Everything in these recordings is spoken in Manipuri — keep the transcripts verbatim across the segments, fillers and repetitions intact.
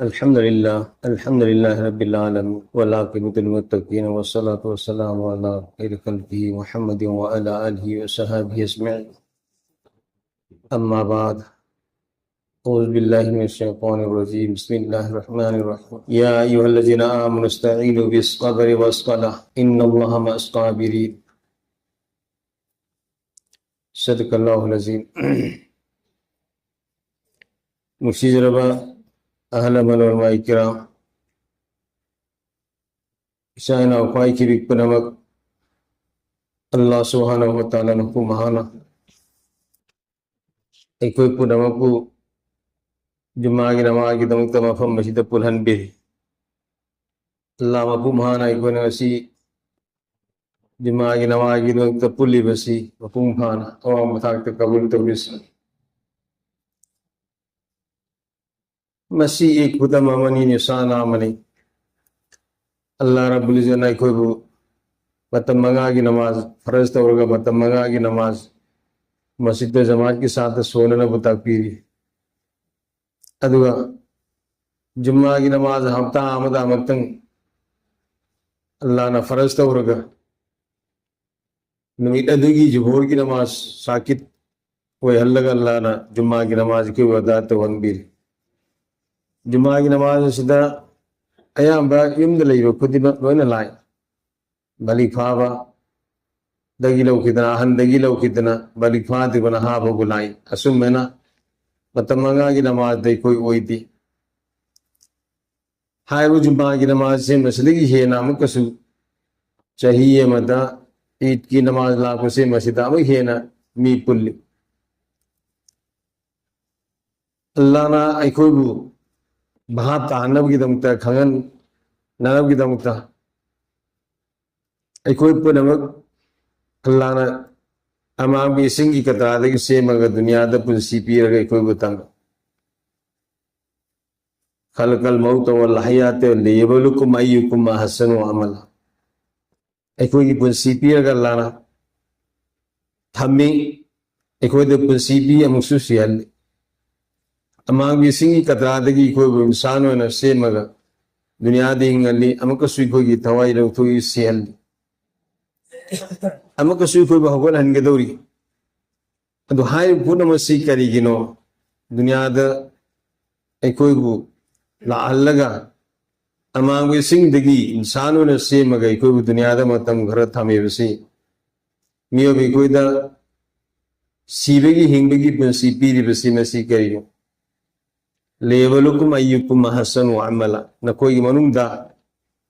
الحمد لله، الحمد لله رب العالمين، والعاقبة للمتقين، والصلاة والسلام على خير خلقه محمد وعلى آله وصحبه أجمعين. أما بعد، أعوذ بالله من الشيطان الرجيم. بسم الله الرحمن الرحيم. يا أيها الذين آمنوا استعينوا بالصبر والصلاة، إن الله مع الصابرين. صدق الله العظيم. ꯅꯨꯡꯁꯤꯖꯔꯕ ꯑꯍꯜ ꯂꯃꯟ, ꯎꯂꯃꯥꯏ ꯀꯤꯔꯥꯝ, ꯏꯆꯥ ꯏꯅꯥꯎ ꯈ꯭ꯋꯥꯏ ꯈꯤꯕꯤꯛ ꯄꯨꯝꯅꯃꯛ, ꯑꯜꯂꯥꯍ ꯁꯨꯕꯍꯥꯅꯍꯨ ꯋ ꯇꯥꯂꯥ ꯃꯄꯨ ꯃꯍꯥꯛꯅ ꯑꯩꯈꯣꯏ ꯄꯨꯝꯅꯃꯛꯄꯨ ꯖꯨꯃꯥꯒꯤ ꯅꯃꯥꯖꯒꯤꯗꯃꯛꯇ ꯃꯐꯝ ꯑꯁꯤꯗ ꯄꯨꯜꯍꯟꯕꯤꯔꯤ꯫ ꯑꯜꯂꯥꯍ ꯃꯄꯨ ꯃꯍꯥꯛꯅ ꯑꯩꯈꯣꯏꯅ ꯉꯁꯤ ꯖꯨꯃꯥꯒꯤ ꯅꯃꯥꯖꯒꯤꯗꯃꯛꯇ ꯄꯨꯜꯂꯤꯕꯁꯤ ꯃꯄꯨꯡ ꯐꯥꯅ ꯑꯋꯥꯡꯕ ꯊꯥꯛꯇ ꯀꯕꯨꯜ ꯇꯧꯕꯤꯁꯅꯨ꯫ ꯃꯁꯤ ꯏꯗ ꯈꯨꯗꯝ ꯑꯃꯅꯤ, ꯅꯤꯁꯥꯅꯥ ꯑꯃꯅꯤ꯫ ꯑꯜꯂꯥꯍ ꯔꯕꯨꯜ ꯏꯖꯠꯅ ꯑꯩꯈꯣꯏꯕꯨ ꯃꯇꯝ ꯃꯉꯥꯒꯤ ꯅꯃꯥꯖ ꯐꯔꯖ ꯇꯧꯔꯒ, ꯃꯇꯝ ꯃꯉꯥꯒꯤ ꯅꯃꯥꯖ ꯃꯁꯖꯤꯗ ꯖꯃꯥꯠꯀꯤ ꯁꯥꯠꯇ ꯁꯣꯟꯅꯅꯕ ꯇꯥꯛꯄꯤꯔꯤ꯫ ꯑꯗꯨꯒ ꯖꯨꯝꯃꯥꯒꯤ ꯅꯃꯥꯖ ꯍꯞꯇꯥ ꯑꯃꯗ ꯑꯃꯨꯛꯇꯪ ꯑꯜꯂꯥꯍꯅ ꯐꯔꯖ ꯇꯧꯔꯒ, ꯅꯨꯃꯤꯠ ꯑꯗꯨꯒꯤ ꯖꯨꯍꯣꯔꯒꯤ ꯅꯃꯥꯖ ꯁꯥꯀꯤꯠ ꯑꯣꯏꯍꯜꯂꯒ ꯑꯜꯂꯥꯍꯅ ꯖꯨꯝꯃꯥꯒꯤ ꯅꯃꯥꯖ ꯑꯩꯈꯣꯏꯕꯨ ꯑꯗꯥ ꯇꯧꯍꯟꯕꯤꯔꯤ꯫ ꯖꯨꯝꯃꯥꯒꯤ ꯅꯃꯥꯖ ꯑꯁꯤꯗ ꯑꯌꯥꯝꯕ ꯌꯨꯝꯗ ꯂꯩꯕ ꯈꯨꯗꯤꯡꯃꯛ ꯂꯣꯏꯅ ꯂꯥꯛꯏ꯫ ꯕꯥꯂꯤꯒ ꯐꯥꯕꯗꯒꯤ ꯂꯧꯈꯤꯗꯅ, ꯑꯍꯟꯗꯒꯤ ꯂꯧꯈꯤꯗꯅ, ꯕꯥꯂꯤꯒ ꯐꯥꯗ꯭ꯔꯤꯕ ꯅꯍꯥ ꯐꯥꯎꯕ ꯂꯥꯛꯏ꯫ ꯑꯁꯨꯝꯕꯅ ꯃꯇꯝ ꯃꯉꯥꯒꯤ ꯅꯃꯥꯖꯗ ꯑꯩꯈꯣꯏ ꯑꯣꯏꯗꯦ꯫ ꯍꯥꯏꯔꯤꯕ ꯖꯨꯝꯃꯥꯒꯤ ꯅꯃꯥꯖꯁꯦ ꯃꯁꯤꯗꯒꯤ ꯍꯦꯟꯅ ꯑꯃꯨꯛꯀꯁꯨ ꯆꯍꯤ ꯑꯃꯗ ꯏꯗꯀꯤ ꯅꯃꯥꯖ ꯂꯥꯛꯄꯁꯦ ꯃꯁꯤꯗ ꯑꯃꯨꯛ ꯍꯦꯟꯅ ꯃꯤ ꯄꯨꯜꯂꯤ꯫ ꯑꯜꯂꯥꯍꯅ ꯑꯩꯈꯣꯏꯕꯨ ꯚꯥꯞ ꯇꯥꯍꯟꯅꯕꯒꯤꯗꯃꯛꯇ, ꯈꯪꯍꯟꯅꯅꯕꯒꯤꯗꯃꯛꯇ ꯑꯩꯈꯣꯏ ꯄꯨꯝꯅꯃꯛ ꯑꯜꯂꯥꯍꯅ ꯑꯃꯥꯡꯕ ꯏꯁꯤꯡꯒꯤ ꯀꯇꯥꯗꯒꯤ ꯁꯦꯝꯃꯒ ꯗꯨꯅꯤꯌꯥꯗ ꯄꯨꯟꯁꯤ ꯄꯤꯔꯒ ꯑꯩꯈꯣꯏꯕꯨ ꯇꯝꯃꯤ꯫ خلق الموت والحياة ليبلوكم أيكم أحسن عملا. ꯑꯩꯈꯣꯏꯒꯤ ꯄꯨꯟꯁꯤ ꯄꯤꯔꯒ ꯑꯜꯂꯥꯍꯅ ꯊꯝꯃꯤ, ꯑꯩꯈꯣꯏꯗ ꯄꯨꯟꯁꯤ ꯄꯤ, ꯑꯃꯨꯛꯁꯨ ꯁꯤꯍꯜꯂꯤ꯫ ꯑꯃꯥꯡꯕ ꯏꯁꯤꯡꯒꯤ ꯀꯇ꯭ꯔꯥꯗꯒꯤ ꯑꯩꯈꯣꯏꯕꯨ ꯏꯟꯁꯥꯟ ꯑꯣꯏꯅ ꯁꯦꯝꯃꯒ ꯗꯨꯅꯤꯌꯥꯗ ꯍꯤꯡꯍꯜꯂꯤ, ꯑꯃꯨꯛꯀꯁꯨ ꯑꯩꯈꯣꯏꯒꯤ ꯊꯋꯥꯏ ꯂꯧꯊꯣꯛꯏ, ꯁꯤꯍꯜꯂꯤ, ꯑꯃꯨꯛꯀꯁꯨ ꯑꯩꯈꯣꯏꯕꯨ ꯍꯧꯒꯠꯍꯟꯒꯗꯧꯔꯤ꯫ ꯑꯗꯨ ꯍꯥꯏꯔꯤꯕ ꯄꯨꯝꯅꯃꯛ ꯑꯁꯤ ꯀꯔꯤꯒꯤꯅꯣ? ꯗꯨꯅꯤꯌꯥꯗ ꯑꯩꯈꯣꯏꯕꯨ ꯂꯥꯛꯍꯜꯂꯒ ꯑꯃꯥꯡꯕ ꯏꯁꯤꯡꯗꯒꯤ ꯏꯟꯁꯥꯟ ꯑꯣꯏꯅ ꯁꯦꯝꯃꯒ ꯑꯩꯈꯣꯏꯕꯨ ꯗꯨꯅꯤꯌꯥꯗ ꯃꯇꯝ ꯈꯔ ꯊꯝꯃꯤꯕꯁꯤ, ꯃꯤꯑꯣꯏꯕ ꯑꯩꯈꯣꯏꯗ ꯁꯤꯕꯒꯤ ꯍꯤꯡꯕꯒꯤ ꯄꯨꯟꯁꯤ ꯄꯤꯔꯤꯕꯁꯤ ꯃꯁꯤ ꯀꯔꯤꯅꯣ? "ꯂꯤꯌꯕꯂꯨꯋꯀꯨꯝ ꯑꯌ꯭ꯌꯨꯀꯨꯝ ꯑꯍꯁꯅꯨ ꯑꯃꯂꯥ", ꯅꯈꯣꯏꯒꯤ ꯃꯅꯨꯡꯗ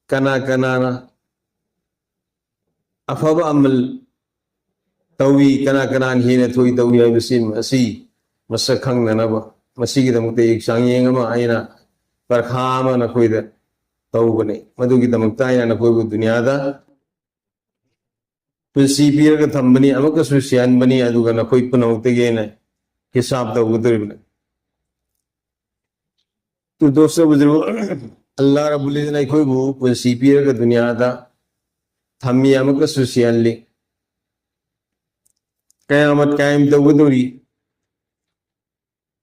ꯀꯅꯥ ꯀꯅꯥꯅ ꯑꯐꯕ ꯑꯃꯜ ꯇꯧꯏ, ꯀꯅꯥ ꯀꯅꯥꯅ ꯍꯦꯟꯅ ꯊꯣꯏ ꯇꯧꯏ ꯍꯥꯏꯕꯁꯤ ꯃꯁꯤ ꯃꯁꯛ ꯈꯪꯅꯅꯕ, ꯃꯁꯤꯒꯤꯗꯃꯛꯇ ꯑꯩ ꯆꯥꯡꯌꯦꯡ ꯑꯃ ꯑꯩꯅ ꯄꯔꯈꯥ ꯑꯃ ꯅꯈꯣꯏꯗ ꯇꯧꯕꯅꯤ꯫ ꯃꯗꯨꯒꯤꯗꯃꯛꯇ ꯑꯩꯅ ꯅꯈꯣꯏꯕꯨ ꯗꯨꯅꯤꯌꯥꯗ ꯄꯨꯟꯁꯤ ꯄꯤꯔꯒ ꯊꯝꯕꯅꯤ, ꯑꯃꯨꯛꯀꯁꯨ ꯁꯤꯍꯟꯕꯅꯤ, ꯑꯗꯨꯒ ꯅꯈꯣꯏ ꯄꯨꯝꯅꯃꯛꯇꯒꯤ ꯑꯩꯅ ꯍꯤꯁꯥꯕ ꯇꯧꯒꯗꯧꯔꯤꯕꯅꯤ꯫ ꯇꯨ ꯗꯣꯁꯇꯣ ꯕꯨꯖꯨꯔꯒ, ꯑꯜꯂꯥꯍ ꯔꯕꯨꯜ ꯏꯖ꯭ꯖꯠꯅ ꯑꯩꯈꯣꯏꯕꯨ ꯄꯨꯟꯁꯤ ꯄꯤꯔꯒ ꯗꯨꯅꯤꯌꯥꯗ ꯊꯝꯃꯤ, ꯑꯃꯨꯛꯀꯁꯨ ꯁꯤꯍꯜꯂꯤ꯫ ꯀꯌꯥꯃꯠ ꯀꯥꯌꯝ ꯇꯧꯒꯗꯧꯔꯤ꯫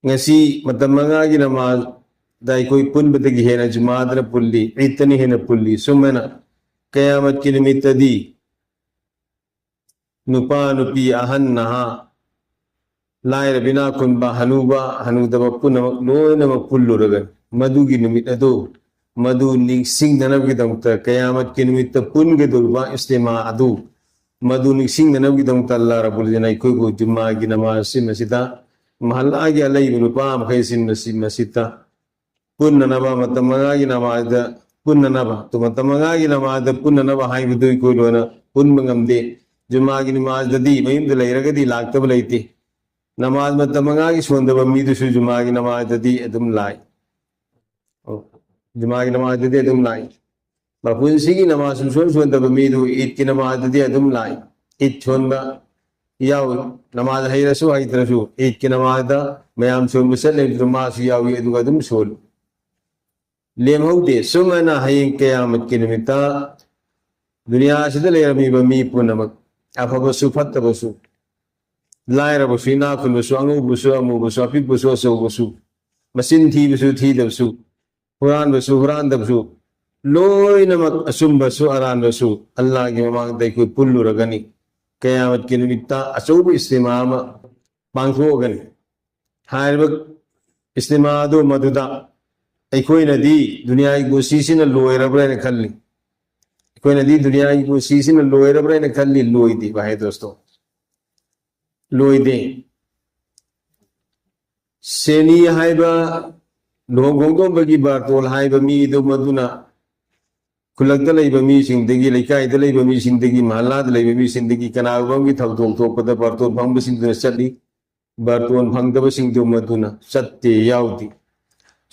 ꯉꯁꯤ ꯃꯇꯝ ꯃꯉꯥꯒꯤ ꯅꯃꯥꯖꯗ ꯑꯩꯈꯣꯏ ꯄꯨꯟꯕꯗꯒꯤ ꯍꯦꯟꯅ ꯖꯨꯃꯥꯗꯅ ꯄꯨꯜꯂꯤ, ꯏꯗꯇꯅ ꯍꯦꯟꯅ ꯄꯨꯜꯂꯤ꯫ ꯁꯨꯃꯥꯏꯅ ꯀꯌꯥꯃꯠꯀꯤ ꯅꯨꯃꯤꯠꯇꯗꯤ ꯅꯨꯄꯥ ꯅꯨꯄꯤ, ꯑꯍꯟ ꯅꯍꯥ, ꯂꯥꯏꯔꯕ ꯏꯅꯥꯛ ꯈꯨꯟꯕ, ꯍꯅꯨꯕ ꯍꯅꯨꯗꯕ ꯄꯨꯝꯅꯃꯛ ꯂꯣꯏꯅꯃꯛ ꯄꯨꯜꯂꯨꯔꯒ ꯃꯗꯨꯒꯤ ꯅꯨꯃꯤꯠ ꯑꯗꯨ, ꯃꯗꯨ ꯅꯤꯡꯁꯤꯡꯅꯅꯕꯒꯤꯗꯃꯛꯇ ꯀꯌꯥꯃꯠꯀꯤ ꯅꯨꯃꯤꯠꯇ ꯄꯨꯟꯒꯗꯧꯔꯤꯕ ꯏꯖꯇꯤꯃꯥ ꯑꯗꯨ, ꯃꯗꯨ ꯅꯤꯡꯁꯤꯡꯅꯅꯕꯒꯤꯗꯃꯛꯇ ꯑꯜꯂꯥꯍ ꯔꯕꯨꯜ ꯏꯖ꯭ꯖꯠꯅ ꯑꯩꯈꯣꯏꯕꯨ ꯖꯨꯝꯃꯥꯒꯤ ꯅꯃꯥꯖ ꯑꯁꯤ ꯃꯁꯤꯗ, ꯃꯍꯜꯂꯥꯒꯤ ꯑꯂꯩꯕ ꯅꯨꯄꯥ ꯃꯈꯩꯁꯤ ꯃꯁꯤ, ꯃꯁꯤꯗ ꯄꯨꯟꯅꯅꯕ, ꯃꯇꯝ ꯃꯉꯥꯒꯤ ꯅꯃꯥꯖꯗ ꯄꯨꯟꯅꯅꯕ, ꯑꯗꯨ ꯃꯇꯝ ꯃꯉꯥꯒꯤ ꯅꯃꯥꯖꯗ ꯄꯨꯟꯅꯅꯕ ꯍꯥꯏꯕꯗꯨ ꯑꯩꯈꯣꯏ ꯂꯣꯏꯅ ꯄꯨꯟꯕ ꯉꯝꯗꯦ꯫ ꯖꯨꯝꯃꯥꯒꯤ ꯅꯃꯥꯖꯗꯗꯤ ꯃꯌꯨꯝꯗ ꯂꯩꯔꯒꯗꯤ ꯂꯥꯛꯇꯕ ꯂꯩꯇꯦ꯫ ꯅꯃꯥꯖ ꯃꯇꯝ ꯃꯉꯥꯒꯤ ꯁꯣꯟꯗꯕ ꯃꯤꯗꯨꯁꯨ ꯖꯨꯝꯃꯥꯒꯤ ꯅꯃꯥꯖꯗꯗꯤ ꯑꯗꯨꯝ ꯂꯥꯛꯏ꯫ ꯑꯣ, ꯖꯨꯃꯥꯒꯤ ꯅꯃꯥꯖꯗꯗꯤ ꯑꯗꯨꯝ ꯂꯥꯛꯏ꯫ ꯃꯄꯨꯟꯁꯤꯒꯤ ꯅꯃꯥꯖ ꯁꯨꯡꯁꯣꯟ ꯁꯣꯟꯗꯕ ꯃꯤꯗꯨ ꯏꯗꯀꯤ ꯅꯃꯥꯖꯗꯗꯤ ꯑꯗꯨꯝ ꯂꯥꯛꯏ꯫ ꯏꯗ ꯁꯣꯟꯕ ꯌꯥꯎꯏ꯫ ꯅꯃꯥꯖ ꯍꯩꯔꯁꯨ ꯍꯩꯇ꯭ꯔꯁꯨ ꯏꯗꯀꯤ ꯅꯃꯥꯖꯗ ꯃꯌꯥꯝ ꯁꯣꯟꯕ ꯆꯠꯂꯤꯕꯗꯨ ꯃꯥꯁꯨ ꯌꯥꯎꯏ, ꯑꯗꯨꯒ ꯑꯗꯨꯝ ꯁꯣꯜꯂꯤ꯫ ꯂꯦꯝꯍꯧꯗꯦ꯫ ꯁꯨꯃꯥꯏꯅ ꯍꯌꯦꯡ ꯀꯌꯥꯃꯠꯀꯤ ꯅꯨꯃꯤꯠꯇ ꯗꯨꯅꯤꯌꯥ ꯑꯁꯤꯗ ꯂꯩꯔꯝꯃꯤꯕ ꯃꯤ ꯄꯨꯝꯅꯃꯛ, ꯑꯐꯕꯁꯨ ꯐꯠꯇꯕꯁꯨ, ꯂꯥꯏꯔꯕꯁꯨ ꯏꯅꯥꯛ ꯈꯨꯟꯕꯁꯨ, ꯑꯉꯧꯕꯁꯨ ꯑꯃꯨꯕꯁꯨ, ꯑꯄꯤꯛꯄꯁꯨ ꯑꯆꯧꯕꯁꯨ, ꯃꯆꯤꯟ ꯊꯤꯕꯁꯨ ꯊꯤꯗꯕꯁꯨ, ꯍꯨꯔꯥꯟꯕꯁꯨ ꯍꯨꯔꯥꯟꯗꯕꯁꯨ, ꯂꯣꯏꯅꯃꯛ ꯑꯆꯨꯝꯕꯁꯨ ꯑꯔꯥꯟꯕꯁꯨ ꯑꯜꯂꯥꯍꯒꯤ ꯃꯃꯥꯡꯗ ꯑꯩꯈꯣꯏ ꯄꯨꯜꯂꯨꯔꯒꯅꯤ꯫ ꯀꯌꯥꯃꯠꯀꯤ ꯅꯨꯃꯤꯠꯇ ꯑꯆꯧꯕ ꯏꯖꯇꯤꯃꯥ ꯑꯃ ꯄꯥꯡꯊꯣꯛꯑꯒꯅꯤ꯫ ꯍꯥꯏꯔꯤꯕ ꯏꯖꯇꯤꯃꯥ ꯑꯗꯨ ꯃꯗꯨꯗ ꯑꯩꯈꯣꯏꯅꯗꯤ ꯗꯨꯅꯤꯌꯥꯒꯤ ꯄꯨꯟꯁꯤꯁꯤꯅ ꯂꯣꯏꯔꯕ꯭ꯔꯥ ꯍꯥꯏꯅ ꯈꯜꯂꯤ꯫ ꯑꯩꯈꯣꯏꯅꯗꯤ ꯗꯨꯅꯤꯌꯥꯒꯤ ꯄꯨꯟꯁꯤꯁꯤꯅ ꯂꯣꯏꯔꯕ꯭ꯔꯥ ꯍꯥꯏꯅ ꯈꯜꯂꯤ꯫ ꯂꯣꯏꯗꯦ, ꯚꯥꯏ ꯗꯣꯁꯇꯣ, ꯂꯣꯏꯗꯦ꯫ ꯁꯦꯅꯤ ꯍꯥꯏꯕ, ꯂꯨꯍꯣꯡ ꯈꯣꯡꯗꯣꯡꯕꯒꯤ ꯕꯥꯔꯇꯣꯟ ꯍꯥꯏꯕ ꯃꯤꯗꯨ ꯃꯗꯨꯅ ꯈꯨꯜꯂꯛꯇ ꯂꯩꯕ ꯃꯤꯁꯤꯡꯗꯒꯤ, ꯂꯩꯀꯥꯏꯗ ꯂꯩꯕ ꯃꯤꯁꯤꯡꯗꯒꯤ, ꯃꯍꯜꯂꯥꯗ ꯂꯩꯕ ꯃꯤꯁꯤꯡꯗꯒꯤ ꯀꯅꯥꯒꯨꯝꯕ ꯑꯃꯒꯤ ꯊꯧꯗꯣꯛ ꯊꯣꯛꯄꯗ ꯕꯥꯔꯇꯣꯟ ꯐꯪꯕꯁꯤꯡꯗꯨꯅ ꯆꯠꯂꯤ, ꯕꯥꯔꯇꯣꯟ ꯐꯪꯗꯕꯁꯤꯡꯗꯨ ꯃꯗꯨꯅ ꯆꯠꯇꯦ, ꯌꯥꯎꯗꯦ꯫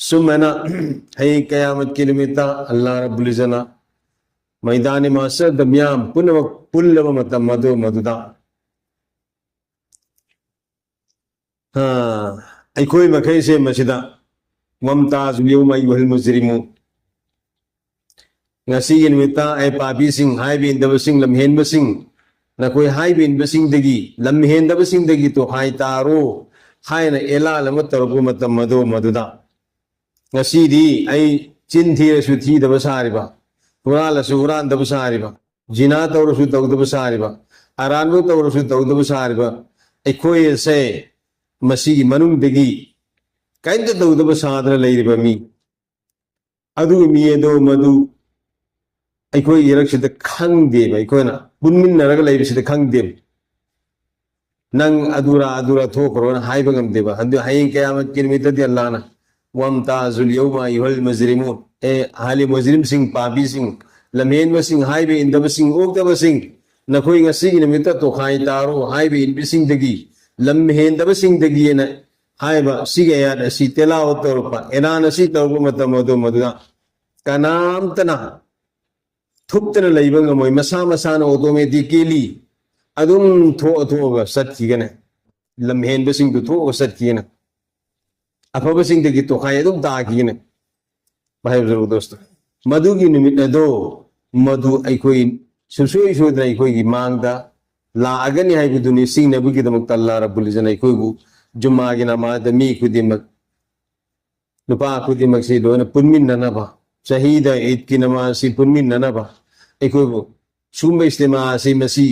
ꯁꯨꯃꯥꯏꯅ ꯍꯌꯦꯡ ꯀꯌꯥꯃꯠꯀꯤ ꯅꯨꯃꯤꯠꯇ ꯑꯜꯂꯥꯍ ꯔꯕꯨꯜ ꯏꯖ꯭ꯖꯠꯅ ꯃꯩꯗꯥꯅꯤ ꯃꯍꯁꯔꯗ ꯃꯤꯌꯥꯝ ꯄꯨꯝꯅꯃꯛ ꯄꯨꯜꯂꯕ ꯃꯇꯝ ꯑꯗꯨ ꯃꯗꯨꯗ ꯑꯥ, ꯑꯩꯈꯣꯏ ꯃꯈꯩꯁꯦ ꯃꯁꯤꯗ "ꯋꯝꯇꯥꯖꯨꯜ ꯌꯧꯃ ꯑꯩꯌꯨꯍꯜ ꯃꯨꯖꯔꯤꯃꯨ", ꯉꯁꯤꯒꯤ ꯅꯨꯃꯤꯠꯇ ꯑꯩ ꯄꯥꯄꯤꯁꯤꯡ, ꯍꯥꯏꯕ ꯏꯟꯗꯕꯁꯤꯡ, ꯂꯝꯍꯦꯟꯕꯁꯤꯡ, ꯅꯈꯣꯏ ꯍꯥꯏꯕ ꯏꯟꯕꯁꯤꯡꯗꯒꯤ, ꯂꯝꯍꯦꯟꯗꯕꯁꯤꯡꯗꯒꯤ ꯇꯣꯈꯥꯏ ꯇꯥꯔꯣ ꯍꯥꯏꯅ ꯑꯦꯂꯥꯟ ꯑꯃ ꯇꯧꯔꯛꯄ ꯃꯇꯝ ꯑꯗꯨ ꯃꯗꯨꯗ ꯉꯁꯤꯗꯤ ꯑꯩ ꯆꯤꯟ ꯊꯤꯔꯁꯨ ꯊꯤꯗꯕ ꯁꯥꯔꯤꯕ, ꯍꯨꯔꯥꯜꯂꯁꯨ ꯍꯨꯔꯥꯟꯗꯕ ꯁꯥꯔꯤꯕ, ꯖꯤꯅꯥ ꯇꯧꯔꯁꯨ ꯇꯧꯗꯕ ꯁꯥꯔꯤꯕ, ꯑꯔꯥꯟꯕ ꯇꯧꯔꯁꯨ ꯇꯧꯗꯕ ꯁꯥꯔꯤꯕ ꯑꯩꯈꯣꯏ ꯑꯁꯦ ꯃꯁꯤꯒꯤ ꯃꯅꯨꯡꯗꯒꯤ ꯀꯔꯤꯝꯇ ꯇꯧꯗꯕ ꯁꯥꯗꯅ ꯂꯩꯔꯤꯕ ꯃꯤ꯫ ꯑꯗꯨꯒꯤ ꯃꯤ ꯑꯗꯣ ꯃꯗꯨ ꯑꯩꯈꯣꯏ ꯏꯔꯛꯁꯤꯗ ꯈꯪꯗꯦꯕ, ꯑꯩꯈꯣꯏꯅ ꯄꯨꯟꯃꯤꯟꯅꯔꯒ ꯂꯩꯕꯁꯤꯗ ꯈꯪꯗꯦꯕ꯫ ꯅꯪ ꯑꯗꯨꯔꯥ ꯑꯗꯨꯔꯥ ꯊꯣꯛꯈ꯭ꯔꯣꯅ ꯍꯥꯏꯕ ꯉꯝꯗꯦꯕ꯫ ꯑꯗꯨ ꯍꯌꯦꯡ ꯀꯌꯥꯃꯠꯀꯤ ꯅꯨꯃꯤꯠꯇꯗꯤ ꯑꯜꯂꯥꯍꯅ "ꯋꯝꯇꯥꯖꯨꯜ ꯌꯧꯃ ꯑꯩꯌꯨꯍꯜ ꯃꯨꯖꯔꯤꯃꯨꯟ", ꯑꯦ ꯑꯍꯂꯤ ꯃꯨꯖꯔꯤꯝꯁꯤꯡ, ꯄꯥꯄꯤꯁꯤꯡ, ꯂꯝꯍꯦꯟꯕꯁꯤꯡ, ꯍꯥꯏꯕ ꯏꯟꯗꯕꯁꯤꯡ, ꯑꯣꯛꯇꯕꯁꯤꯡ, ꯅꯈꯣꯏ ꯉꯁꯤꯒꯤ ꯅꯨꯃꯤꯠꯇ ꯇꯣꯈꯥꯏ ꯇꯥꯔꯣ ꯍꯥꯏꯕ ꯏꯟꯕꯁꯤꯡꯗꯒꯤ, ꯂꯝ ꯍꯦꯟꯗꯕꯁꯤꯡꯗꯒꯤꯅ ꯍꯥꯏꯕ ꯁꯤꯒꯤ ꯑꯌꯥꯠ ꯑꯁꯤ ꯇꯦꯂꯥꯋꯠ ꯇꯧꯔꯛꯄ, ꯑꯦꯂꯥꯟ ꯑꯁꯤ ꯇꯧꯔꯛꯄ ꯃꯇꯝ ꯑꯗꯨ ꯃꯗꯨꯗ ꯀꯅꯥꯝꯇꯅ ꯊꯨꯞꯇꯅ ꯂꯩꯕ ꯉꯝꯃꯣꯏ꯫ ꯃꯁꯥ ꯃꯁꯥꯅ automatically ꯑꯗꯨꯝ ꯊꯣꯛꯑ ꯊꯣꯛꯑꯒ ꯆꯠꯈꯤꯒꯅꯤ꯫ ꯂꯝ ꯍꯦꯟꯕꯁꯤꯡꯗꯨ ꯊꯣꯛꯑꯒ ꯆꯠꯈꯤꯒꯅꯤ꯫ ꯑꯐꯕꯁꯤꯡꯗꯒꯤ ꯇꯣꯈꯥꯏ ꯑꯗꯨꯝ ꯇꯥꯈꯤꯒꯅꯤ꯫ ꯚꯥꯏ ꯗꯣꯁꯇꯣ, ꯃꯗꯨꯒꯤ ꯅꯨꯃꯤꯠ ꯑꯗꯣ ꯃꯗꯨ ꯑꯩꯈꯣꯏ ꯁꯨꯡꯁꯣꯏ ꯁꯣꯏꯗꯅ ꯑꯩꯈꯣꯏꯒꯤ ꯃꯥꯡꯗ ꯂꯥꯛꯑꯒꯅꯤ ꯍꯥꯏꯕꯗꯨ ꯅꯤꯡꯁꯤꯡꯅꯕꯒꯤꯗꯃꯛꯇ ꯑꯜꯂꯥꯍ ꯔꯕꯨꯜ ꯏꯖ꯭ꯖꯠꯅ ꯑꯩꯈꯣꯏꯕꯨ ꯖꯨꯝꯃꯥꯒꯤ ꯅꯃꯥꯖꯗ ꯃꯤ ꯈꯨꯗꯤꯡꯃꯛ ꯅꯨꯄꯥ ꯈꯨꯗꯤꯡꯃꯛꯁꯤ ꯂꯣꯏꯅ ꯄꯨꯟꯃꯤꯟꯅꯅꯕ, ꯆꯍꯤꯗ ꯏꯗꯀꯤ ꯅꯃꯥꯖꯁꯤ ꯄꯨꯟꯃꯤꯟꯅꯅꯕ, ꯑꯩꯈꯣꯏꯕꯨ ꯁꯨꯝꯕ ꯏꯖꯇꯤꯃꯥ ꯑꯁꯤ ꯃꯁꯤ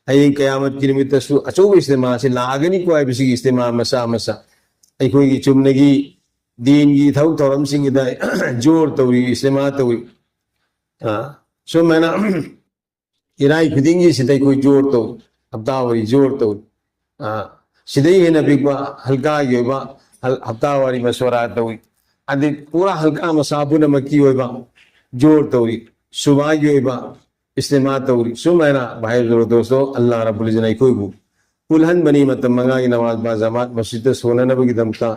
ꯍꯌꯦꯡ ꯀꯌꯥꯃꯠꯀꯤ ꯅꯨꯃꯤꯠꯇꯁꯨ ꯑꯆꯧꯕ ꯏꯖꯇꯤꯃꯥ ꯑꯁꯤ ꯂꯥꯛꯑꯒꯅꯤꯀꯣ ꯍꯥꯏꯕꯁꯤꯒꯤ ꯏꯖꯇꯤꯃꯥ ꯃꯆꯥ ꯃꯆꯥ, ꯑꯩꯈꯣꯏꯒꯤ ꯆꯨꯝꯅꯒꯤ ꯗꯤꯟꯒꯤ ꯊꯕꯛ ꯊꯧꯔꯝꯁꯤꯡꯒꯤꯗ ꯖꯣꯔ ꯇꯧꯔꯤ, ꯏꯖꯇꯤꯃꯥ ꯇꯧꯔꯤ꯫ ꯑ, ꯁꯨꯃꯥꯏꯅ ꯏꯔꯥꯏ ꯈꯨꯗꯤꯡꯒꯤ ꯁꯤꯗ ꯑꯩꯈꯣꯏ ꯖꯣꯔ ꯇꯧ, ꯍꯞꯇꯥ ꯋꯥꯔꯤ ꯖꯣꯔ ꯇꯧ꯫ ꯑ, ꯁꯤꯗꯩ ꯍꯦꯟꯅ ꯄꯤꯛꯄ ꯍꯜꯀꯥꯒꯤ ꯑꯣꯏꯕ ꯍꯜ-, ꯍꯞꯇꯥ ꯋꯥꯔꯤ ꯃꯁꯣꯔꯥ ꯇꯧꯏ꯫ ꯑꯗꯩ ꯄꯨꯔꯥ ꯍꯜꯀꯥ ꯃꯁꯥ ꯄꯨꯝꯅꯃꯛꯀꯤ ꯑꯣꯏꯕ ꯖꯣꯔ ꯇꯧꯏ, ꯁꯨꯕꯥꯒꯤ ꯑꯣꯏꯕ ꯏꯖꯇꯤꯃꯥ ꯇꯧꯔꯤ꯫ ꯁꯨꯃꯥꯏꯅ ꯚꯥꯏ ꯗꯣꯁꯇꯣ, ꯑꯜꯂꯥꯍ ꯔꯕꯨꯜ ꯏꯖꯠꯅ ꯑꯩꯈꯣꯏꯕꯨ ꯄꯨꯜꯍꯟꯕꯅꯤ ꯃꯇꯝ ꯃꯉꯥꯒꯤ ꯅꯃꯥꯖ ꯕꯥꯖꯃꯥꯠ ꯃꯁꯖꯤꯗꯇ ꯁꯣꯟꯅꯅꯕꯒꯤꯗꯃꯛꯇ꯫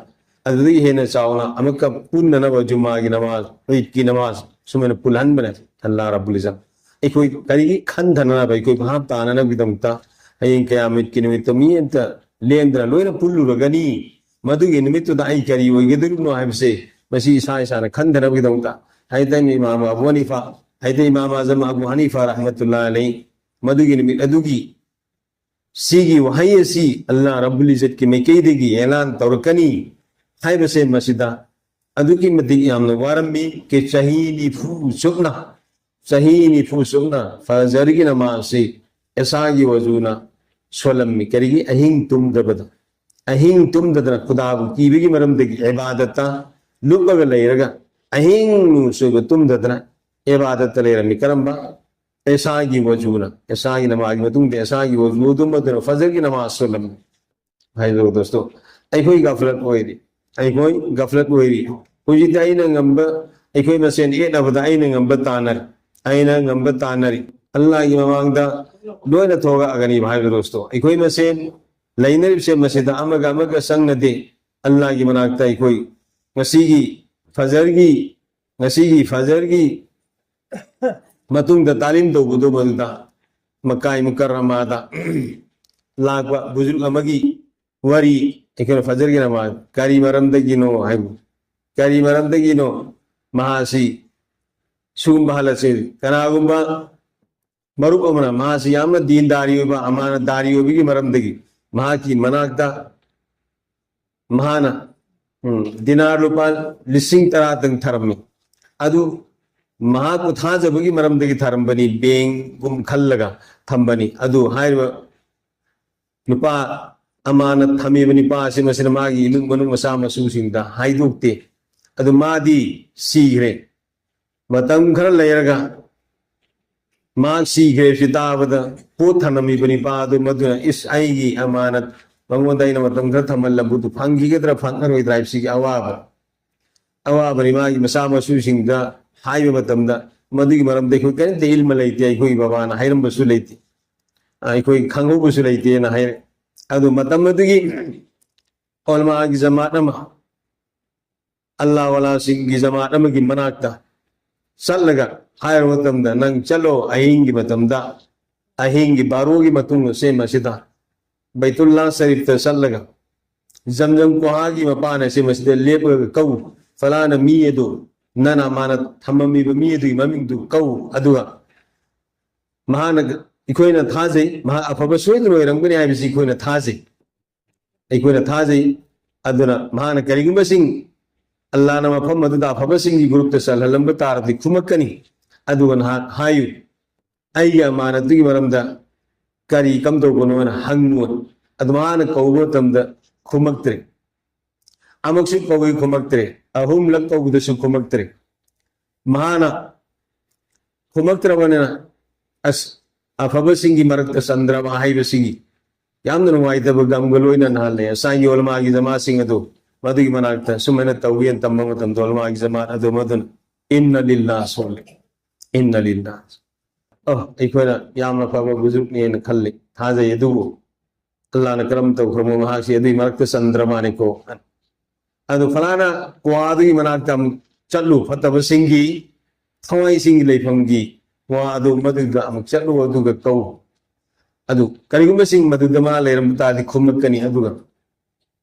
ꯑꯗꯨꯗꯒꯤ ꯍꯦꯟꯅ ꯆꯥꯎꯅ ꯑꯃꯨꯛꯀ ꯄꯨꯟꯅꯅꯕ ꯖꯨꯃꯥꯒꯤ ꯅꯃꯥꯖ, ꯏꯗꯀꯤ ꯅꯃꯥꯖ ꯁꯨꯃꯥꯏꯅ ꯄꯨꯜꯍꯟꯕꯅꯦ ꯑꯜꯂꯥꯍ ꯔꯕꯨꯜ ꯏꯖꯠ꯫ ꯑꯩꯈꯣꯏ ꯀꯔꯤꯒꯤ ꯈꯟꯊꯅꯅꯕ, ꯑꯩꯈꯣꯏ ꯚꯥꯞ ꯇꯥꯅꯅꯕꯒꯤꯗꯃꯛꯇ ꯍꯌꯦꯡ ꯀꯌꯥꯃꯠꯀꯤ ꯅꯨꯃꯤꯠꯇ ꯃꯤ ꯑꯃꯇ ꯂꯦꯡꯗꯅ ꯂꯣꯏꯅ ꯄꯨꯜꯂꯨꯔꯒꯅꯤ꯫ ꯃꯗꯨꯒꯤ ꯅꯨꯃꯤꯠꯇꯨꯗ ꯑꯩ ꯀꯔꯤ ꯑꯣꯏꯒꯗꯧꯔꯤꯕꯅꯣ ꯍꯥꯏꯕꯁꯦ ꯃꯁꯤ ꯏꯁꯥ ꯏꯁꯥꯅ ꯈꯟꯊꯅꯕꯒꯤꯗꯃꯛꯇ ꯍꯥꯏꯗꯤ ꯏꯃꯥꯝ ꯑꯕꯨ ꯍꯅꯤꯐꯥ, ꯍꯥꯏꯗꯤ ꯏꯃꯥꯝ ꯑꯖꯝ ꯑꯕꯨ ꯍꯅꯤꯐꯥ ꯔꯍꯃꯇꯨꯜꯂꯥꯍꯤ ꯑꯂꯩ ꯃꯗꯨꯒꯤ ꯅꯨꯃꯤꯠ ꯑꯗꯨꯒꯤ ꯁꯤꯒꯤ ꯋꯥꯍꯩ ꯑꯁꯤ ꯑꯜꯂꯥꯍ ꯔꯕꯨꯜ ꯏꯖꯠꯀꯤ ꯃꯥꯏꯀꯩꯗꯒꯤ ꯑꯦꯂꯥꯟ ꯇꯧꯔꯛꯀꯅꯤ ꯍꯥꯏꯕꯁꯦ ꯃꯁꯤꯗ ꯑꯗꯨꯛꯀꯤ ꯃꯇꯤꯛ ꯌꯥꯝꯅ ꯋꯥꯔꯝꯃꯤ꯫ ꯀꯦ ꯆꯍꯤ ꯅꯤꯐꯨ ꯆꯨꯞꯅ, ꯆꯍꯤ ꯅꯤꯐꯨ ꯆꯨꯞꯅ ꯐꯖꯔꯒꯤ ꯅꯃꯥꯖꯁꯤ ꯑꯦꯁꯥꯒꯤ ꯋꯖꯨꯅ ꯁꯣꯜꯂꯝꯃꯤ꯫ ꯀꯔꯤꯒꯤ? ꯑꯍꯤꯡ ꯇꯨꯝꯗꯕꯗ, ꯑꯍꯤꯡ ꯇꯨꯝꯗꯗꯅ ꯈꯨꯗꯥꯕꯨ ꯀꯤꯕꯒꯤ ꯃꯔꯝꯗꯒꯤ ꯏꯕꯥꯗꯠꯇ ꯂꯨꯞꯂꯒ ꯂꯩꯔꯒ ꯑꯍꯤꯡ ꯅꯨꯡꯁꯣꯏꯕ ꯇꯨꯝꯗꯗꯅ ꯏꯕꯥꯗꯠꯇ ꯂꯩꯔꯝꯃꯤ꯫ ꯀꯔꯝꯕ? ꯑꯦꯁꯥꯒꯤ ꯋꯖꯨꯅ, ꯑꯦꯁꯥꯒꯤ ꯅꯃꯥꯖꯒꯤ ꯃꯇꯨꯡꯗ ꯑꯦꯁꯥꯒꯤ ꯋꯖꯨ ꯑꯗꯨꯝ ꯑꯗꯨꯅ ꯐꯖꯔꯒꯤ ꯅꯃꯥꯖ ꯁꯣꯜꯂꯝꯃꯤ꯫ ꯍꯥꯏꯗꯣ ꯗꯣꯁꯇꯣ, ꯑꯩꯈꯣꯏ ꯒꯐꯂꯠ ꯑꯣꯏꯔꯤ, ꯑꯩꯈꯣꯏ ꯒꯐꯂꯠ ꯑꯣꯏꯔꯤ꯫ ꯍꯧꯖꯤꯛꯇꯤ ꯑꯩꯅ ꯉꯝꯕ, ꯑꯩꯈꯣꯏ ꯃꯁꯦꯟ ꯌꯦꯠꯅꯕꯗ ꯑꯩꯅ ꯉꯝꯕ ꯇꯥꯟꯅꯔꯤ, ꯑꯩꯅ ꯉꯝꯕ ꯇꯥꯟꯅꯔꯤ꯫ ꯑꯜꯂꯥꯍꯒꯤ ꯃꯃꯥꯡꯗ ꯂꯣꯏꯅ ꯊꯣꯛꯂꯛꯑꯒꯅꯤꯕ ꯍꯥꯏꯕ ꯗꯣꯁꯇꯣ꯫ ꯑꯩꯈꯣꯏ ꯃꯁꯦꯟ ꯂꯩꯅꯔꯤꯕꯁꯦ ꯃꯁꯤꯗ ꯑꯃꯒ ꯑꯃꯒ ꯆꯪꯅꯗꯦ꯫ ꯑꯜꯂꯥꯍꯒꯤ ꯃꯅꯥꯛꯇ ꯑꯩꯈꯣꯏ ꯉꯁꯤꯒꯤ ꯐꯖꯔꯒꯤ, ꯉꯁꯤꯒꯤ ꯐꯖꯔꯒꯤ ꯃꯇꯨꯡꯗ ꯇꯥꯂꯤꯝ ꯇꯧꯕꯗꯣ ꯃꯗꯨꯗ ꯃꯀꯥꯏ ꯃꯨꯀꯔꯔꯃꯥꯗ ꯂꯥꯛꯄ ꯕꯨꯖꯨꯔꯒ ꯑꯃꯒꯤ ꯋꯥꯔꯤ ꯑꯩꯈꯣꯏꯅ ꯐꯖꯔꯒꯤ ꯅꯃꯥꯖ ꯀꯔꯤ ꯃꯔꯝꯗꯒꯤꯅꯣ ꯍꯥꯏꯕ, ꯀꯔꯤ ꯃꯔꯝꯗꯒꯤꯅꯣ ꯃꯍꯥꯛꯁꯤ ꯁꯤꯒꯨꯝꯕ ꯍꯥꯂꯠꯁꯦ? ꯀꯅꯥꯒꯨꯝꯕ ꯃꯔꯨꯞ ꯑꯃꯅ ꯃꯍꯥꯛꯁꯤ ꯌꯥꯝꯅ ꯗꯤꯟꯗꯥꯔꯤ ꯑꯣꯏꯕ, ꯑꯃꯥꯅꯗꯥꯔꯤ ꯑꯣꯏꯕꯒꯤ ꯃꯔꯝꯗꯒꯤ ꯃꯍꯥꯛꯀꯤ ꯃꯅꯥꯛꯇ ꯃꯍꯥꯛꯅ ꯎꯝ, ꯗꯤꯅꯥꯔ ꯂꯨꯄꯥ ꯂꯤꯁꯤꯡ ꯇꯔꯥꯗꯪ ꯊꯥꯔꯝꯃꯤ꯫ ꯑꯗꯨ ꯃꯍꯥꯛꯄꯨ ꯊꯥꯖꯕꯒꯤ ꯃꯔꯝꯗꯒꯤ ꯊꯥꯔꯝꯕꯅꯤ, ꯕꯦꯡꯒꯨꯝ ꯈꯜꯂꯒ ꯊꯝꯕꯅꯤ꯫ ꯑꯗꯨ ꯍꯥꯏꯔꯤꯕ ꯅꯨꯄꯥ ꯑꯃꯥꯅ ꯊꯝꯃꯤꯕ ꯅꯨꯄꯥ ꯑꯁꯤ ꯃꯁꯤꯅ ꯃꯥꯒꯤ ꯏꯃꯨꯡ ꯃꯅꯨꯡ ꯃꯆꯥ ꯃꯁꯨꯁꯤꯡꯗ ꯍꯥꯏꯗꯣꯛꯇꯦ꯫ ꯑꯗꯨ ꯃꯥꯗꯤ ꯁꯤꯈ꯭ꯔꯦ꯫ ꯃꯇꯝ ꯈꯔ ꯂꯩꯔꯒ ꯃꯍꯥꯛ ꯁꯤꯈ꯭ꯔꯦ ꯁꯤ ꯇꯥꯕꯗ ꯄꯣꯠ ꯊꯅꯝꯃꯤꯕ ꯅꯨꯄꯥ ꯑꯗꯨ ꯃꯗꯨꯅ, "ꯏꯁ, ꯑꯩꯒꯤ ꯑꯃꯥꯅꯠ ꯃꯉꯣꯟꯗ ꯑꯩꯅ ꯃꯇꯝ ꯈꯔ ꯊꯝꯍꯜꯂꯝꯕꯗꯨ ꯐꯪꯈꯤꯒꯗ꯭ꯔꯥ ꯐꯪꯉꯔꯣꯏꯗ꯭ꯔꯥ?" ꯍꯥꯏꯕꯁꯤꯒꯤ ꯑꯋꯥꯕ, ꯑꯋꯥꯕꯅꯤ꯫ ꯃꯥꯒꯤ ꯃꯆꯥ ꯃꯁꯨꯁꯤꯡꯗ ꯍꯥꯏꯕ ꯃꯇꯝꯗ ꯃꯗꯨꯒꯤ ꯃꯔꯝꯗ ꯑꯩꯈꯣꯏ ꯀꯔꯤꯝꯇ ꯏꯜꯃ ꯂꯩꯇꯦ, ꯑꯩꯈꯣꯏꯒꯤ ꯕꯕꯥꯅ ꯍꯥꯏꯔꯝꯕꯁꯨ ꯂꯩꯇꯦ, ꯑꯩꯈꯣꯏ ꯈꯪꯍꯧꯕꯁꯨ ꯂꯩꯇꯦꯅ ꯍꯥꯏꯔꯦ꯫ ꯑꯗꯨ ꯃꯇꯝ ꯑꯗꯨꯒꯤ ꯎꯂꯃꯥꯒꯤ ꯖꯃꯥꯠ ꯑꯃ, ꯑꯜꯂꯥ ꯋꯥꯂꯥꯁꯤꯡꯒꯤ ꯖꯃꯥꯠ ꯑꯃꯒꯤ ꯃꯅꯥꯛꯇ ꯆꯠꯂꯒ ꯍꯥꯏꯔꯕ ꯃꯇꯝꯗ, "ꯅꯪ ꯆꯠꯂꯣ, ꯑꯍꯤꯡꯒꯤ ꯃꯇꯝꯗ, ꯑꯍꯤꯡꯒꯤ ꯕꯥꯔꯣꯒꯤ ꯃꯇꯨꯡ ꯑꯁꯦ ꯃꯁꯤꯗ ꯕꯩꯇꯨꯜꯂꯥ ꯁꯔꯤꯐꯇ ꯆꯠꯂꯒ ꯖꯝꯖꯝ ꯀꯨꯍꯥꯒꯤ ꯃꯄꯥꯟ ꯑꯁꯦ ꯃꯁꯤꯗ ꯂꯦꯞꯂꯒ ꯀꯧ, ꯐꯂꯥꯅ ꯃꯤ ꯑꯗꯨ, ꯅꯅ ꯃꯥꯅ ꯊꯝꯃꯝꯃꯤꯕ ꯃꯤ ꯑꯗꯨꯒꯤ ꯃꯃꯤꯡꯗꯨ ꯀꯧ, ꯑꯗꯨꯒ ꯃꯍꯥꯛꯅ, ꯑꯩꯈꯣꯏꯅ ꯊꯥꯖꯩ, ꯃꯍꯥꯛ ꯑꯐꯕ ꯁꯣꯏꯗꯅ ꯑꯣꯏꯔꯝꯒꯅꯤ ꯍꯥꯏꯕꯁꯤ ꯑꯩꯈꯣꯏꯅ ꯊꯥꯖꯩ, ꯑꯩꯈꯣꯏꯅ ꯊꯥꯖꯩ꯫ ꯑꯗꯨꯅ ꯃꯍꯥꯛꯅ ꯀꯔꯤꯒꯨꯝꯕꯁꯤꯡ ꯑꯜꯂꯥꯅ ꯃꯐꯝ ꯑꯗꯨꯗ ꯑꯐꯕꯁꯤꯡꯒꯤ ꯒ꯭ꯔꯨꯞꯇ ꯆꯜꯍꯜꯂꯝꯕ ꯇꯥꯔꯕꯗꯤ ꯈꯨꯝꯃꯛꯀꯅꯤ, ꯑꯗꯨꯒ ꯅꯍꯥꯛ ꯍꯥꯏꯌꯨ, ꯑꯩꯒꯤ ꯑꯃꯥꯅꯠꯇꯨꯒꯤ ꯃꯔꯝꯗ ꯀꯔꯤ ꯀꯝꯗꯧꯕꯅꯣꯅ ꯍꯪꯉꯨ꯫ ꯑꯗꯨ ꯃꯍꯥꯛꯅ ꯀꯧꯕ ꯃꯇꯝꯗ ꯈꯨꯝꯃꯛꯇ꯭ꯔꯦ, ꯑꯃꯨꯛꯁꯨ ꯀꯧꯏ, ꯈꯨꯝꯃꯛꯇ꯭ꯔꯦ, ꯑꯍꯨꯝꯂꯛ ꯀꯧꯕꯗꯁꯨ ꯈꯨꯝꯃꯛꯇ꯭ꯔꯦ꯫ ꯃꯍꯥꯛꯅ ꯈꯨꯝꯃꯛꯇ꯭ꯔꯕꯅꯤꯅ, ꯑꯁ, ꯑꯐꯕꯁꯤꯡꯒꯤ ꯃꯔꯛꯇ ꯆꯟꯗ꯭ꯔꯕ ꯍꯥꯏꯕꯁꯤꯒꯤ ꯌꯥꯝꯅ ꯅꯨꯡꯉꯥꯏꯇꯕ ꯒꯝꯒ ꯂꯣꯏꯅꯅ ꯍꯜꯂꯦ꯫ ꯉꯁꯥꯏꯒꯤ ꯎꯂꯃꯥꯒꯤ ꯖꯃꯥꯠꯁꯤꯡ ꯑꯗꯨ ꯃꯗꯨꯒꯤ ꯃꯅꯥꯛꯇ ꯁꯨꯃꯥꯏꯅ ꯇꯧꯋꯦꯅ ꯇꯝꯕ ꯃꯇꯝꯗ ꯎꯂꯃꯥꯒꯤ ꯖꯃꯥꯠ ꯑꯗꯨ ꯃꯗꯨꯅ "ꯏꯟꯅ ꯂꯤꯜꯂꯥ" ꯁꯣꯜꯂꯦ, "ꯏꯟꯅ ꯂꯤꯜꯂꯥ"꯫ ꯑꯣ, ꯑꯩꯈꯣꯏꯅ ꯌꯥꯝꯅ ꯐꯕ ꯕꯨꯖꯨꯔꯒꯅꯦꯅ ꯈꯜꯂꯤ, ꯊꯥꯖꯩ꯫ ꯑꯗꯨꯕꯨ ꯑꯜꯂꯥꯅ ꯀꯔꯝ ꯇꯧꯈ꯭ꯔꯕꯅꯣ, ꯃꯍꯥꯛꯁꯤ ꯑꯗꯨꯒꯤ ꯃꯔꯛꯇ ꯆꯟꯗ꯭ꯔ ꯃꯥꯅꯤꯀꯣ꯫ ꯑꯗꯨ ꯐꯂꯥꯅ ꯀ꯭ꯋꯥꯗꯨꯒꯤ ꯃꯅꯥꯛꯇ ꯑꯃꯨꯛ ꯆꯠꯂꯨ, ꯐꯠꯇꯕꯁꯤꯡꯒꯤ, ꯊꯋꯥꯏꯁꯤꯡꯒꯤ ꯂꯩꯐꯝꯒꯤ ꯀ꯭ꯋꯥ ꯑꯗꯨ ꯃꯗꯨꯗ ꯑꯃꯨꯛ ꯆꯠꯂꯨ, ꯑꯗꯨꯒ ꯀꯧ꯫ ꯑꯗꯨ ꯀꯔꯤꯒꯨꯝꯕꯁꯤꯡ ꯃꯗꯨꯗ ꯃꯥ ꯂꯩꯔꯝꯕ ꯇꯥꯔꯗꯤ ꯈꯨꯝꯃꯛꯀꯅꯤ, ꯑꯗꯨꯒ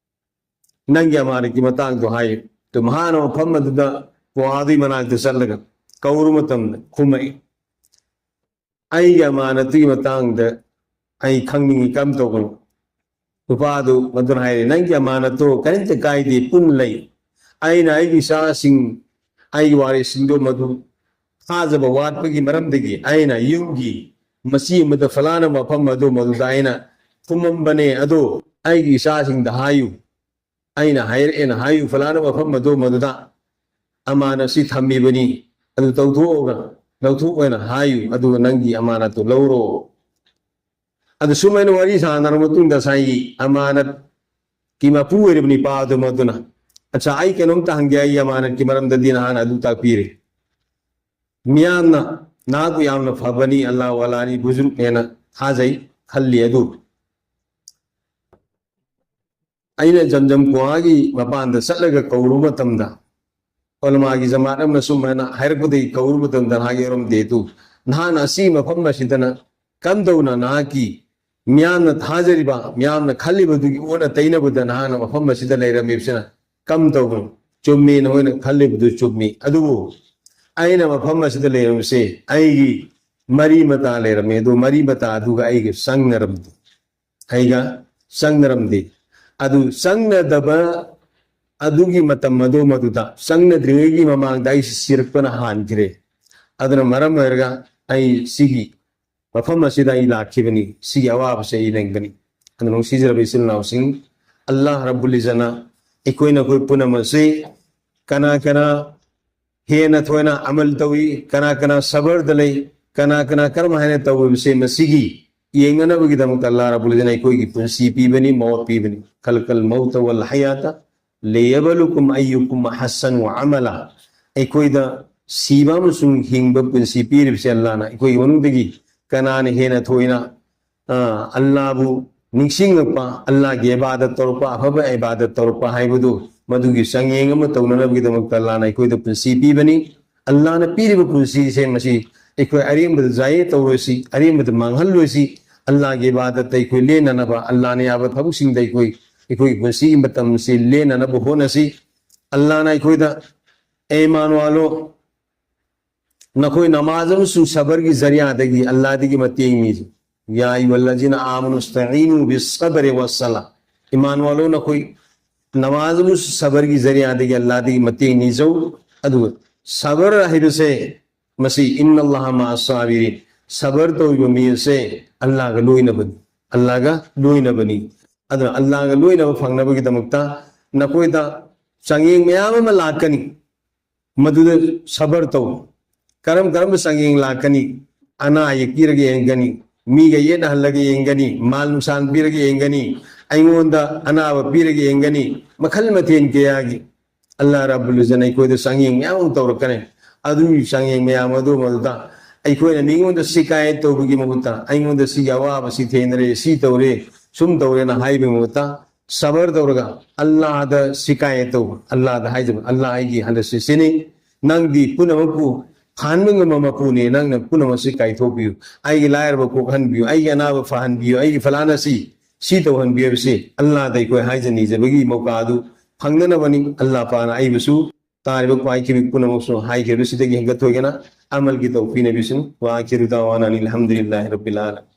ꯅꯪꯒꯤ ꯑꯃꯥꯅꯠꯀꯤ ꯃꯇꯥꯡꯗꯣ ꯍꯥꯏꯌꯨ꯫ ꯑꯗꯨ ꯃꯍꯥꯛꯅ ꯃꯐꯝ ꯑꯗꯨꯗ ꯀ꯭ꯋꯥꯗꯨꯒꯤ ꯃꯅꯥꯛꯇ ꯆꯠꯂꯒ ꯀꯧꯔꯨ ꯃꯇꯝꯗ ꯈꯨꯝꯃꯛꯏ, "ꯑꯩꯒꯤ ꯑꯃꯥꯅꯠꯇꯨꯒꯤ ꯃꯇꯥꯡꯗ ꯑꯩ ꯈꯪꯅꯤꯡꯉꯤ, ꯀꯔꯝ ꯇꯧꯕꯅꯣ?" ꯅꯨꯄꯥꯗꯨ ꯃꯗꯨꯅ ꯍꯥꯏꯔꯦ, "ꯅꯪꯒꯤ ꯑꯃꯥꯅꯠꯇꯣ ꯀꯔꯤꯝꯇ ꯀꯥꯏꯗꯦ, ꯄꯨꯟꯅ ꯂꯩ꯫ ꯑꯩꯅ ꯑꯩꯒꯤ ꯏꯆꯥꯁꯤꯡ, ꯑꯩꯒꯤ ꯋꯥꯔꯤꯁꯁꯤꯡꯗꯣ ꯃꯗꯨ ꯊꯥꯖꯕ ꯋꯥꯠꯄꯒꯤ ꯃꯔꯝꯗꯒꯤ ꯑꯩꯅ ꯌꯨꯝꯒꯤ ꯃꯆꯤ ꯑꯃꯗ ꯐꯂꯥꯅ ꯃꯐꯝ ꯑꯗꯨ ꯃꯗꯨꯗ ꯑꯩꯅ ꯐꯨꯝꯃꯝꯕꯅꯦ꯫ ꯑꯗꯣ ꯑꯩꯒꯤ ꯏꯆꯥꯁꯤꯡꯗ ꯍꯥꯏꯌꯨ, ꯑꯩꯅ ꯍꯥꯏꯔꯛꯑꯦꯅ ꯍꯥꯏꯌꯨ, ꯐꯂꯥꯅ ꯃꯐꯝ ꯑꯗꯨ ꯃꯗꯨꯗ ꯑꯃꯥꯅꯠꯁꯤ ꯊꯝꯃꯤꯕꯅꯤ, ꯑꯗꯨ ꯇꯧꯊꯣꯛꯑꯒ, ꯂꯧꯊꯣꯛꯑꯣꯅ ꯍꯥꯏꯌꯨ, ꯑꯗꯨꯒ ꯅꯪꯒꯤ ꯑꯃꯥꯅꯠꯇꯨ ꯂꯧꯔꯣ꯫" ꯑꯗꯨ ꯁꯨꯃꯥꯏꯅ ꯋꯥꯔꯤ ꯁꯥꯟꯅꯔꯕ ꯃꯇꯨꯡꯗ ꯉꯁꯥꯏꯒꯤ ꯑꯃꯥꯅꯠꯀꯤ ꯃꯄꯨ ꯑꯣꯏꯔꯤꯕ ꯅꯤꯄꯥ ꯑꯗꯨ ꯃꯗꯨꯅ, "ꯑꯠꯆꯥ, ꯑꯩ ꯀꯩꯅꯣꯝꯇ ꯍꯪꯒꯦ, ꯑꯩꯒꯤ ꯑꯃꯥꯅꯠꯀꯤ ꯃꯔꯝꯗꯗꯤ ꯅꯍꯥꯟ ꯑꯗꯨ ꯇꯥꯛꯄꯤꯔꯦ꯫ ꯃꯤꯌꯥꯝꯅ ꯅꯍꯥꯛꯄꯨ ꯌꯥꯝꯅ ꯐꯕꯅꯤ, ꯑꯜꯂꯥꯍ ꯋꯥꯂꯥꯅꯤ, ꯕꯨꯖꯨꯔꯨꯛꯅꯦꯅ ꯊꯥꯖꯩ, ꯈꯜꯂꯤ꯫ ꯑꯗꯨ ꯑꯩꯅ ꯖꯝꯖꯝ ꯀꯨꯍꯥꯒꯤ ꯃꯄꯥꯟꯗ ꯆꯠꯂꯒ ꯀꯧꯔꯨꯕ ꯃꯇꯝꯗ, ꯎꯂꯃꯥꯒꯤ ꯖꯃꯥꯠ ꯑꯃꯅ ꯁꯨꯃꯥꯏꯅ ꯍꯥꯏꯔꯛꯄꯗꯒꯤ ꯀꯧꯔꯨꯕ ꯃꯇꯝꯗ ꯅꯍꯥꯛ ꯌꯥꯎꯔꯝꯗꯦ꯫ ꯑꯗꯨ ꯅꯍꯥꯛꯅ ꯑꯁꯤꯒꯤ ꯃꯐꯝ ꯑꯁꯤꯗꯅ ꯀꯝꯗꯧꯅ ꯅꯍꯥꯛꯀꯤ ꯃꯤꯌꯥꯝꯅ ꯊꯥꯖꯔꯤꯕ, ꯃꯤꯌꯥꯝꯅ ꯈꯜꯂꯤꯕꯗꯨꯒꯤ ꯑꯣꯟꯅ ꯇꯩꯅꯕꯗ ꯅꯍꯥꯛꯅ ꯃꯐꯝ ꯑꯁꯤꯗ ꯂꯩꯔꯝꯃꯤꯕꯁꯤꯅ ꯀꯝꯗꯧꯕꯅꯣ?" "ꯆꯨꯝꯃꯤ, ꯅꯈꯣꯏꯅ ꯈꯜꯂꯤꯕꯗꯨ ꯆꯨꯝꯃꯤ꯫ ꯑꯗꯨꯕꯨ ꯑꯩꯅ ꯃꯐꯝ ꯑꯁꯤꯗ ꯂꯩꯔꯝꯃꯤꯁꯦ ꯑꯩꯒꯤ ꯃꯔꯤ ꯃꯇꯥ ꯂꯩꯔꯝꯃꯤ꯫ ꯑꯗꯨ ꯃꯔꯤ ꯃꯇꯥ ꯑꯗꯨꯒ ꯑꯩꯒ ꯆꯪꯅꯔꯝꯗꯦ, ꯑꯩꯒ ꯆꯪꯅꯔꯝꯗꯦ꯫ ꯑꯗꯨ ꯆꯪꯅꯗꯕ ꯑꯗꯨꯒꯤ ꯃꯇꯝ ꯑꯗꯨ ꯃꯗꯨꯗ, ꯆꯪꯅꯗ꯭ꯔꯤꯉꯩꯒꯤ ꯃꯃꯥꯡꯗ ꯑꯩꯁꯤ ꯁꯤꯔꯛꯄꯅ ꯍꯥꯟꯈ꯭ꯔꯦ꯫ ꯑꯗꯨꯅ ꯃꯔꯝ ꯑꯣꯏꯔꯒ ꯑꯩ ꯁꯤꯒꯤ ꯃꯐꯝ ꯑꯁꯤꯗ ꯑꯩ ꯂꯥꯛꯈꯤꯕꯅꯤ, ꯁꯤꯒꯤ ꯑꯋꯥꯕꯁꯦ ꯑꯩ ꯅꯪꯒꯅꯤ꯫" ꯑꯗꯨ ꯅꯨꯡꯁꯤꯖꯔꯕ ꯏꯆꯤꯜ ꯏꯅꯥꯎꯁꯤꯡ, ꯑꯜꯂꯥꯍ ꯔꯕꯨꯜ ꯏꯖꯅ ꯑꯩꯈꯣꯏꯅ ꯑꯩꯈꯣꯏ ꯄꯨꯝꯅꯃꯛꯁꯤ ꯀꯅꯥ ꯀꯅꯥ ꯍꯦꯟꯅ ꯊꯣꯏꯅ ꯑꯃꯜ ꯇꯧꯏ, ꯀꯅꯥ ꯀꯅꯥ ꯁꯕꯔꯗ ꯂꯩ, ꯀꯅꯥ ꯀꯅꯥ ꯀꯔꯝ ꯍꯥꯏꯅ ꯇꯧꯕꯁꯦ, ꯃꯁꯤꯒꯤ ꯌꯦꯡꯅꯅꯕꯒꯤꯗꯃꯛꯇ ꯑꯜꯂꯥꯍ ꯔꯕꯨꯜ ꯏꯖꯅ ꯑꯩꯈꯣꯏꯒꯤ ꯄꯨꯟꯁꯤ ꯄꯤꯕꯅꯤ, ꯃꯧꯠ ꯄꯤꯕꯅꯤ꯫ "ꯈꯜꯀꯜ ꯃꯧꯇ ꯋꯜ ꯍꯌꯥꯇ ꯂꯤꯌꯕꯂꯨꯀꯨꯝ ꯑꯌꯨꯀꯨꯝ ꯑꯍꯁꯟ ꯑꯃꯂꯥ꯫" ꯑꯩꯈꯣꯏꯗ ꯁꯤꯕ ꯑꯃꯁꯨꯡ ꯍꯤꯡꯕ, ꯄꯨꯟꯁꯤ ꯄꯤꯔꯤꯕꯁꯦ ꯑꯜꯂꯥꯍꯅ꯫ ꯑꯩꯈꯣꯏꯒꯤ ꯃꯅꯨꯡꯗꯒꯤ ꯀꯅꯥꯅ ꯍꯦꯟꯅ ꯊꯣꯏꯅ ꯑ, ꯑꯜꯂꯥꯕꯨ ꯅꯤꯡꯁꯤꯡꯉꯛꯄ, ꯑꯜꯂꯥꯒꯤ ꯏꯕꯥꯗꯠ ꯇꯧꯔꯛꯄ, ꯑꯐꯕ ꯏꯕꯥꯗꯠ ꯇꯧꯔꯛꯄ ꯍꯥꯏꯕꯗꯨ, ꯃꯗꯨꯒꯤ ꯆꯥꯡꯌꯦꯡ ꯑꯃ ꯇꯧꯅꯅꯕꯒꯤꯗꯃꯛꯇ ꯑꯜꯂꯥꯅ ꯑꯩꯈꯣꯏꯗ ꯄꯨꯟꯁꯤ ꯄꯤꯕꯅꯤ꯫ ꯑꯜꯂꯥꯅ ꯄꯤꯔꯤꯕ ꯄꯨꯟꯁꯤꯁꯦ ꯃꯁꯤ ꯑꯩꯈꯣꯏ ꯑꯔꯦꯝꯕꯗ ꯖꯥꯌꯦ ꯇꯧꯔꯣꯏꯁꯤ, ꯑꯔꯦꯝꯕꯗ ꯃꯥꯡꯍꯜꯂꯣꯏꯁꯤ꯫ ꯑꯜꯂꯥꯒꯤ ꯏꯕꯥꯗꯠꯇ ꯑꯩꯈꯣꯏ ꯂꯦꯟꯅꯅꯕ, ꯑꯜꯂꯥꯅ ꯌꯥꯕ ꯊꯕꯛꯁꯤꯡꯗ ꯑꯩꯈꯣꯏ, ꯑꯩꯈꯣꯏꯒꯤ ꯄꯨꯟꯁꯤꯒꯤ ꯃꯇꯝꯁꯤ ꯂꯦꯟꯅꯅꯕ ꯍꯣꯠꯅꯁꯤ꯫ ꯑꯜꯂꯥꯅ ꯑꯩꯈꯣꯏꯗ, "ꯑꯦ ꯏꯃꯥꯟ ꯋꯥꯂꯣ, ꯅꯈꯣꯏ ꯅꯃꯥꯖ ꯑꯃꯁꯨꯡ ꯁꯕꯔꯒꯤ ꯖꯔꯤꯌꯥꯗꯒꯤ ꯑꯜꯂꯥꯗꯒꯤ ꯃꯇꯦꯡ ꯅꯤꯁꯤ꯫ ꯌꯥ ꯑꯌꯨꯍꯜꯂꯖꯤꯅ ꯑꯥꯃꯅꯨ ꯏꯁꯇꯥꯏꯅꯨ ꯕꯤꯁꯁꯕꯔꯤ ꯋꯥꯁꯁꯂꯥ꯫ ꯏꯃꯥꯟ ꯋꯥꯂꯣ, ꯅꯈꯣꯏ ꯅꯃꯥꯖꯕꯨ ꯁꯕꯔꯒꯤ ꯖꯔꯤꯌꯥꯗꯒꯤ, ꯑꯜꯂꯥꯍꯗꯒꯤ ꯃꯇꯦꯡ ꯅꯤꯖꯧ꯫ ꯑꯗꯨꯒ ꯁꯕꯔ ꯍꯥꯏꯕꯁꯦ, ꯃꯁꯤ ꯏꯟꯅ ꯑꯜꯂꯥꯍ ꯃꯥ ꯁꯥꯕꯤꯔꯤꯟ, ꯁꯕꯔ ꯇꯧꯔꯤꯕ ꯃꯤ ꯑꯁꯦ ꯑꯜꯂꯥꯍꯒ ꯂꯣꯏꯅꯕꯅꯤ, ꯑꯜꯂꯥꯍꯒ ꯂꯣꯏꯅꯕꯅꯤ꯫ ꯑꯗꯨꯅ ꯑꯜꯂꯥꯍꯒ ꯂꯣꯏꯅꯕ ꯐꯪꯅꯕꯒꯤꯗꯃꯛꯇ ꯅꯈꯣꯏꯗ ꯆꯥꯡꯌꯦꯡ ꯃꯌꯥꯝ ꯑꯃ ꯂꯥꯛꯀꯅꯤ꯫ ꯃꯗꯨꯗ ꯁꯕꯔ ꯇꯧ꯫ ꯀꯔꯝ ꯀꯔꯝꯕ ꯆꯥꯡꯌꯦꯡ ꯂꯥꯛꯀꯅꯤ? ꯑꯅꯥ ꯑꯌꯦꯛ ꯄꯤꯔꯒ ꯌꯦꯡꯒꯅꯤ, ꯃꯤꯒ ꯌꯦꯠꯅꯍꯜꯂꯒ ꯌꯦꯡꯒꯅꯤ, ꯃꯥꯜ ꯅꯨꯡꯁꯥꯟ ꯄꯤꯔꯒ ꯌꯦꯡꯒꯅꯤ, ꯑꯩꯉꯣꯟꯗ ꯑꯅꯥꯕ ꯄꯤꯔꯒ ꯌꯦꯡꯒꯅꯤ, ꯃꯈꯜ ꯃꯊꯦꯜ ꯀꯌꯥꯒꯤ ꯑꯜꯂꯥꯍ ꯔꯕꯨꯜ ꯏꯖꯠꯅ ꯑꯩꯈꯣꯏꯗ ꯆꯥꯡꯌꯦꯡ ꯃꯌꯥꯝ ꯑꯃ ꯇꯧꯔꯛꯀꯅꯤ꯫ ꯑꯗꯨꯒꯤ ꯆꯥꯡꯌꯦꯡ ꯃꯌꯥꯝ ꯑꯗꯨ ꯃꯗꯨꯗ ꯑꯩꯈꯣꯏꯅ ꯃꯤꯉꯣꯟꯗ ꯁꯤꯀꯥꯌꯠ ꯇꯧꯕꯒꯤ ꯃꯍꯨꯠꯇ, ꯑꯩꯉꯣꯟꯗ ꯁꯤꯒꯤ ꯑꯋꯥꯕ ꯁꯤ ꯊꯦꯡꯅꯔꯦ, ꯁꯤ ꯇꯧꯔꯦ, ꯁꯨꯝ ꯇꯧꯔꯦꯅ ꯍꯥꯏꯕꯒꯤ ꯃꯍꯨꯠꯇ, ꯁꯕꯔ ꯇꯧꯔꯒ ꯑꯜꯂꯥꯍꯗ ꯁꯤꯀꯥꯌꯠ ꯇꯧꯕ, ꯑꯜꯂꯥꯍꯗ ꯍꯥꯏꯖꯕ, "ꯑꯜꯂꯥꯍ, ꯑꯩꯒꯤ ꯍꯟꯗꯛꯁꯤ ꯁꯤꯅꯤ, ꯅꯪꯗꯤ ꯄꯨꯝꯅꯃꯛꯄꯨ ꯍꯥꯟꯕ ꯉꯝꯕ ꯃꯄꯨꯅꯦ, ꯅꯪꯅ ꯄꯨꯝꯅꯃꯛꯁꯤ ꯀꯥꯏꯊꯣꯛꯄꯤꯌꯨ, ꯑꯩꯒꯤ ꯂꯥꯏꯔꯕ ꯀꯣꯛꯍꯟꯕꯤꯌꯨ, ꯑꯩꯒꯤ ꯑꯅꯥꯕ ꯐꯍꯟꯕꯤꯌꯨ, ꯑꯩꯒꯤ ꯐꯂꯥꯅ ꯁꯤ, ꯁꯤ ꯇꯧꯍꯟꯕꯤꯌꯨ" ꯍꯥꯏꯕꯁꯤ ꯑꯜꯂꯥꯍꯗ ꯑꯩꯈꯣꯏ ꯍꯥꯏꯖ ꯅꯤꯖꯕꯒꯤ ꯃꯧꯀꯥ ꯑꯗꯨ ꯐꯪꯅꯅꯕꯅꯤ꯫ ꯑꯜꯂꯥꯍ ꯄꯥꯛꯅ ꯑꯩꯕꯨꯁꯨ, ꯇꯥꯔꯤꯕ ꯈ꯭ꯋꯥꯏꯈꯤꯕꯤ ꯄꯨꯝꯅꯃꯛꯁꯨ ꯍꯥꯏꯈꯤꯕꯁꯤꯗꯒꯤ ꯍꯦꯟꯒꯠꯊꯣꯏꯒꯅ ꯑꯃꯜꯒꯤ ꯇꯧꯐꯤ ꯅꯕꯤꯁꯤꯡ꯫ ꯋꯥ ꯑꯈꯤꯔꯨ ꯗꯥꯋꯥꯅ ꯑꯅꯤꯜ ꯍꯝꯗꯨꯂꯤꯜꯂꯥꯍꯤ ꯔꯕꯤꯜ ꯑꯥꯂꯃꯤꯟ꯫